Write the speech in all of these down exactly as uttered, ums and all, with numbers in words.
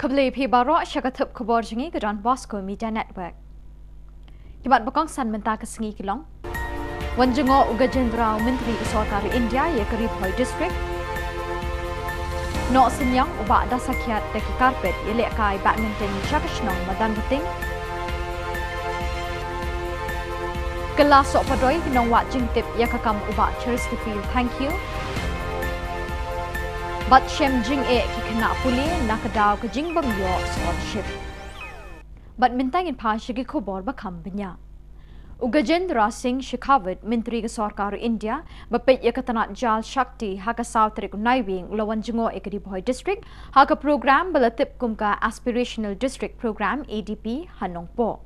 Khublei phi baroh sha ka thup khubor jong ngi ka Don Bosco Media Network. Ki mat ba kongsan mynta ka sngi ki long: Wan jngoh u Gajendra, u Myntri ka Sorkar India ïa ka Ri Bhoi District. Noh Synñiang u Bah Dasakhiat da ki carpet ïalehkai badminton sha ka shnong Madanrting. Kylla Sohpadoi ki nongwad jingtip ïa ka kam u Bah Chesterfield Thangkhiew. Bad shem jingeh ki khynnah pule na ka daw ka jingbym ïoh scholarship. Bad mynta ngin phai sha ki khubor ba kham bniah. U Gajendra Singh Shekhawat, Myntri ka Sorkar India, ba peit ïa ka tnat Jal Shakti ha ka saw tarik u Naiwieng u la wan jngoh ïa ka Ri Bhoi District ha ka program ba la tip kum ka Aspirational District Program, A D P, ha Nongpoh.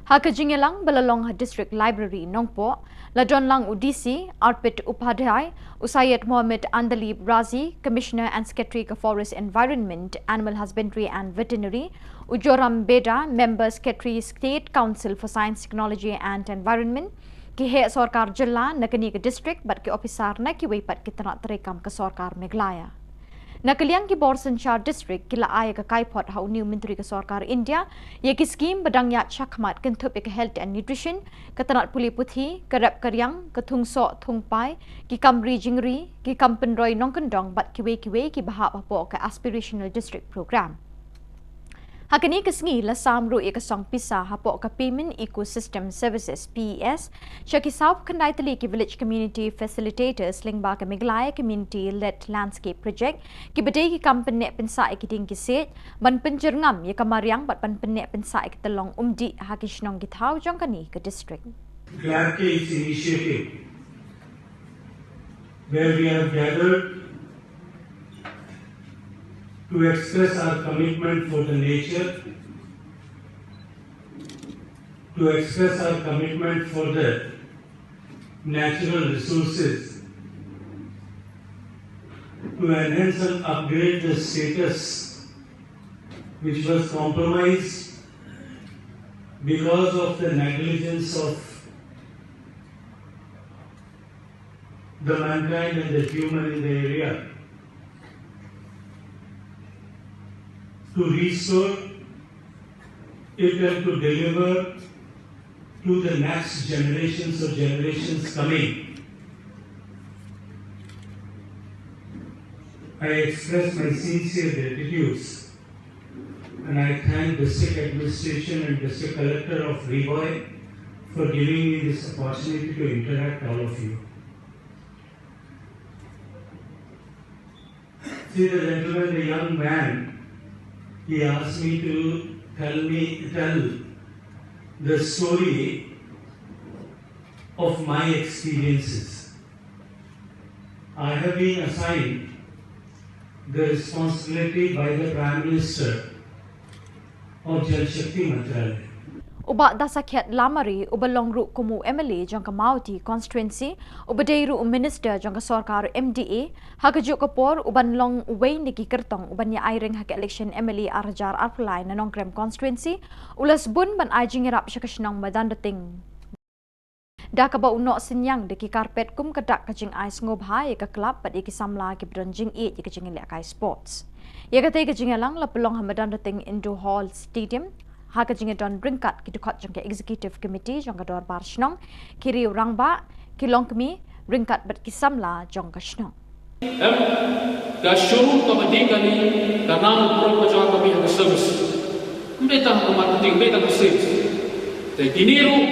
Ha ka jingïalang ba la long ha District Library Nongpoh, la don lang u D C Arpit Upadhyay, u Syed Mohammed Andalib Razi, Commissioner and Secretary ka Forest Environment, Animal Husbandry and Veterinary, u Joram Beda, Member Secretary, State Council for Science, Technology and Environment, ki heh sorkar jylla na kane ka district bad ki ophisar na kiwei pat ki tnat treikam ka Sorkar Meghalaya. Na ka liang ki bor synshar district ki la ai ïa ka kaiphod ha une u Myntri ka Sorkar India ïa ki skhim ba dang ïaid shakhmat kynthup ïa ka health and nutrition, ka tnat pule puthi, ka rep ka riang, ka thung soh thung pai, ki kam ri jingri, ki kam pynroi nongkyndong bad kiwei kiwei kiba hap hapoh ka Aspirational District Program. Ha kane ka sngi la sam ruh ïa ka song pisa hapoh ka Payment Ecosystem Services, P E S, sha ki sawphew khyndai tylli ki Village Community Facilitators lyngba ka Meghalaya Community Led Landscape Project, kiba dei ki kam pynneh pynsah ïa ki dieng ki siej, ban pynjyrngam ïa ka mariang bad ban pynneh pynsah ïa ki tyllong umdih ha ki shnong ki thaw jong kane ka district. Glad Case initiative, where we have gathered to express our commitment for the nature, to express our commitment for the natural resources, to enhance and upgrade the status which was compromised because of the negligence of the mankind and the human in the area, to restore it and to deliver to the next generations or generations coming. I express my sincere gratitude and I thank District Administration and District Collector of Ri Bhoi for giving me this opportunity to interact all of you. See the gentleman, the young man, he asked me to tell me, tell the story of my experiences. I have been assigned the responsibility by the Prime Minister of Jal Shakti Mantralaya. U Bah Dasakhiat Lamare, uba long ruh kum u M L A jong ka Mawhati Constituency, uba dei ruh u Minister jong ka sorkar M D A, ha kajuh ka por u ban long uwei na ki kyrtong u ban ïa ai ring ha ka election M L A ar hajar arphew lai na Nongkrem Constituency, u la sbun ban ai jingïarap sha ka shnong Madanrting. Da kaba u noh synñiang da ki carpet kum ka dak ka jingai sngewbha ïa ka club bad ïa ki samla kiba don jingïeit ïa ka jingïalehkai sports. Ïa katei ka jingïalang la pynlong ha Madanrting Indoor Hall Stadium, ha ka jingïadon ryngkat ki dkhot jong ka Executive Committee jong ka Dorbar Shnong, ki riew rangbah, ki longkmie, ryngkat bad ki samla jong ka shnong. Em, ka showroom kaba dei kane, ka nang burom ka jong ka mih ha ka service. Ym dei tang ka marketing, ym dei tang ka sales. Te kine ruh,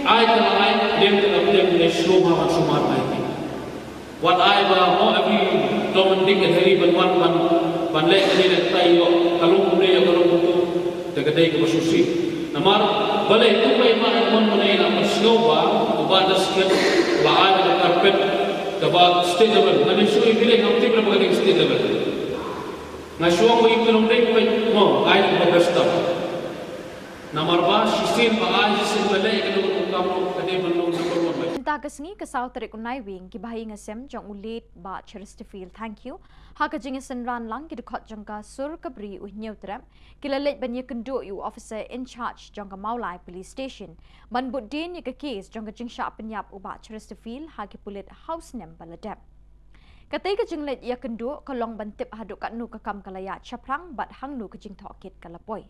ai ka la ai, dem ka la dem, ne showroom ha ban sumar ai ki. Wat ai ba mo every Tom and Dick and Harry ban wan ban, ban leh kane leh katai ïoh, ka long kumne ïoh, ka long kumtu. Te ka dei kaba shisha. Namar balei kumba i Bah Edmund mynne i la pynsngew ba u Bah Dasakhiat la ai da ka carpet kaba state level. Nga dang shu i bilei ngam tip lei ba ka dei state level. Nga shu ong ba i Bah Edmund dei kumba i mo ai da kaba best tam. Namar ba shisien ba ai shisien ba leh ka dei ba ka kam ka dei ban long number one ba. Mynta ka sngi ka saw tarik u Naiwieng ki bahaïing hasem jong u late Bah Chesterfield Thangkhiew ha ka jingïasynran lang ki dkhot jong ka sur ka bri u Hynñiewtrep ki la leit ban ïakynduh ïa u officer in charge jong ka Mawlai Police Station ban bud dien ïa ka case jong ka jingshah pynïap u Bah Chesterfield ha ki pulit ha u snem ba la dep. Katei ka jingleit ïakynduh ka long ban tip haduh katno ka kam ka la ïaid shaphrang bad hangno ka jingtohkit ka la poi.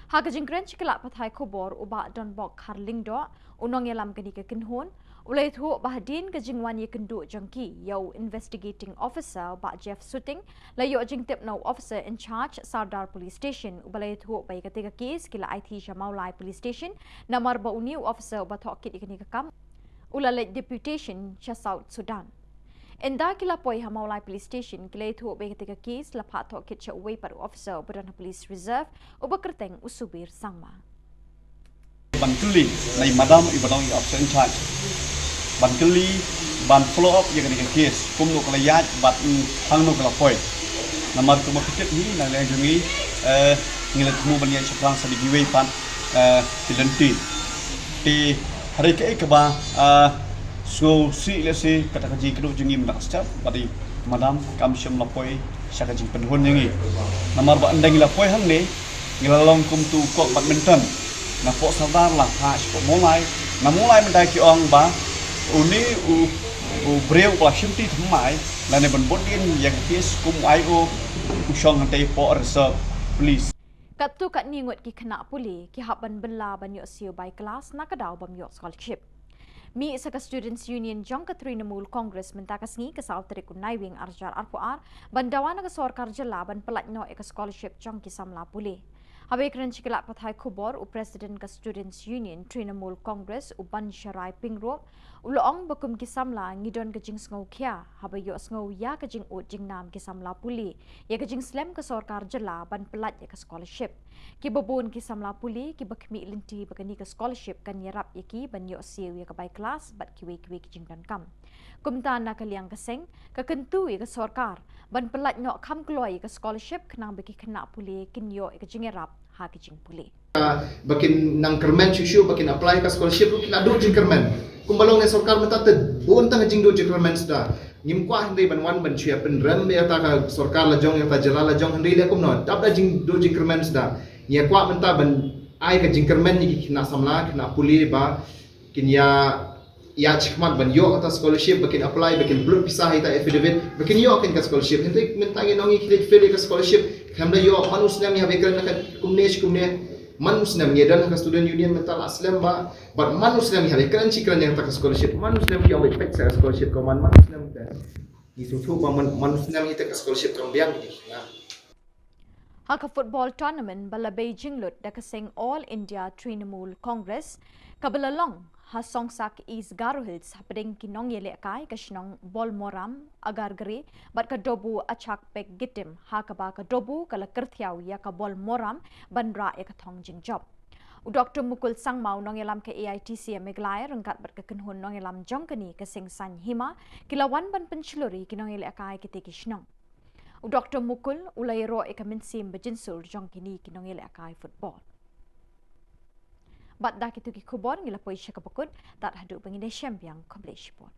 Ha ka jingkren sha ki lad pathai khubor, u Bah Donbok Kharlyngdoh, u nongïalam kane ka kynhun, u la ïathuh ba hadien ka jingwan ïakynduh jong ki ïa u Investigating Officer, u Bah Jeff Suting, la ïoh jingtip na u Officer in Charge, Sardar Police Station, uba la ïathuh ba ïa katei ka case ki la aiti sha Mawlai Police Station, namar ba une u officer uba tohkit ïa kane ka kam u la leit deputation sha South Sudan. Ynda ki la poi ha Mawlai Police Station, ki la ïathuh ba ïa katei ka case la phah tohkit sha uwei pat u officer uba don ha Police Reserve, uba kyrteng u Subir Sangma. Ban kylli na i madam iba long i officer in charge, ban kylli, ban follow up ïa kane ka case, kumno ka la ïaid bad, mm, hangno ka la poi. Namar kumba phi tip hi, na liang jong ngi, eh, ngi la thmu ban ïaid shaphrang sa da kiwei pat, eh, ki lynti. Te hynrei kaei kaba, eh, sngewsih lehse kata ka jingkynduh jong ngi mynta ka step, ba dei madam kam shym la poi sha ka jingpynhun jong ngi. Namar ba ynda ngi la poi hangne, ngi la long kum utu u kok badminton. Na Port Sardar la phah sha Port Mawlai, na Mawlai mynta ki ong ba une u, u briew uba la shimti thymmai lane ban bud dien ïa ka case kum u I O, u shong hangtei Port Reserve Police. Katto katne ngut ki khynnah pule ki hap ban bylla ban ïoh siew bai klas na ka daw bym ïoh scholarship. Mih sa ka Students Union jong ka Trinamool Congress mynta ka sngi, ka saw tarik u Naiwieng arhajar arphew ar, ban dawa na ka sorkar jylla ban pyllait noh ïa ka scholarship jong ki samla pule. Haba ïakren sha ki lad pathai khubor, u President ka Students Union Trinamool Congress, u Bansharai Pyngrope, u la ong ba kum ki samla ngi don ka jingsngewkhia haba ïohsngew ïa ka jingud jingnam ki samla pule ïa ka jingslem ka sorkar jylla ban pyllait ïa ka scholarship. Kiba bun ki samla pule kiba khmih lynti ba kane ka scholarship kan ïarap ïa ki ban ïoh siew ïa ka bai klas bad kiwei kiwei ki jingdonkam. Kumta na ka liang ka seng, ka kyntu ïa ka sorkar ban pyllait noh kham kloi ïa ka scholarship khnang ba ki khynnah pule kin ïoh ïa ka jingïarap ha ka jingpule. Ba kin nang kyrmen shuh shuh ba kin apply ka scholarship ruh ki la duh jingkyrmen. Kumba long ne sorkar mynta te bun tang jingduh jingkyrmen suda. Ngim kwah hynrei ban wan ban shu ïa pynrem ïa ta ka sorkar la jong, ïa ta jylla la jong, hynrei leh kumno, dap da jingduh jingkyrmen suda. Ngi kwah mynta ban ai ka jingkyrmen ïa ki khynnah samla, khynnah pule ba kin ïa, ïa shikmat ban ïoh kata scholarship, ba kin apply, ba kin pynlut pisa ha ita affidavit, ba kin ïoh kin ka scholarship. Hynrei mynta ngi ong ngi khlieh fail ïa ka scholarship, khlem da ïoh. Man u snem ngi hap ïakren na ka kumne shi kumne. Man u snem ngi don ha ka student union mynta la slem ba, bad man u snem ngi hap ïakren shi kren ïa kata ka scholarship. Man u snem ngi ong ba peit sa ka scholarship ko man, man u snem te. Ngi sngewthuh ba man, man u snem ïa kata ka scholarship kam biang ngi. Ha ka football tournament ba la bei jinglut da ka seng All India Trinamool Congress, kaba la long ha Songsak, East Garo Hills, hapdeng ki nongïalehkai ka shnong Bolmoram, Agargre bad ka Dobu Achakpek Gitim, ha kaba ka Dobu ka la kyrthiaw ïa ka Bolmoram ban rah ïa ka thong jingjop. U Doktor Mukul Sangma, u nongïalam ka A I T C Meghalaya, ryngkat bad ka kynhun nongïalam jong kane ka seng Saiñ Hima, ki la wan ban pynshlur ïa ki nongïalehkai kitei ki shnong. U Doktor Mukul u la ïaroh ïa ka mynsiem ba jynsur jong kine ki nongïalehkai football. Bad da kito ki khubor ngi la poi sha kaba kut, tad haduh ba ngin ïashem biang, khublei shibun.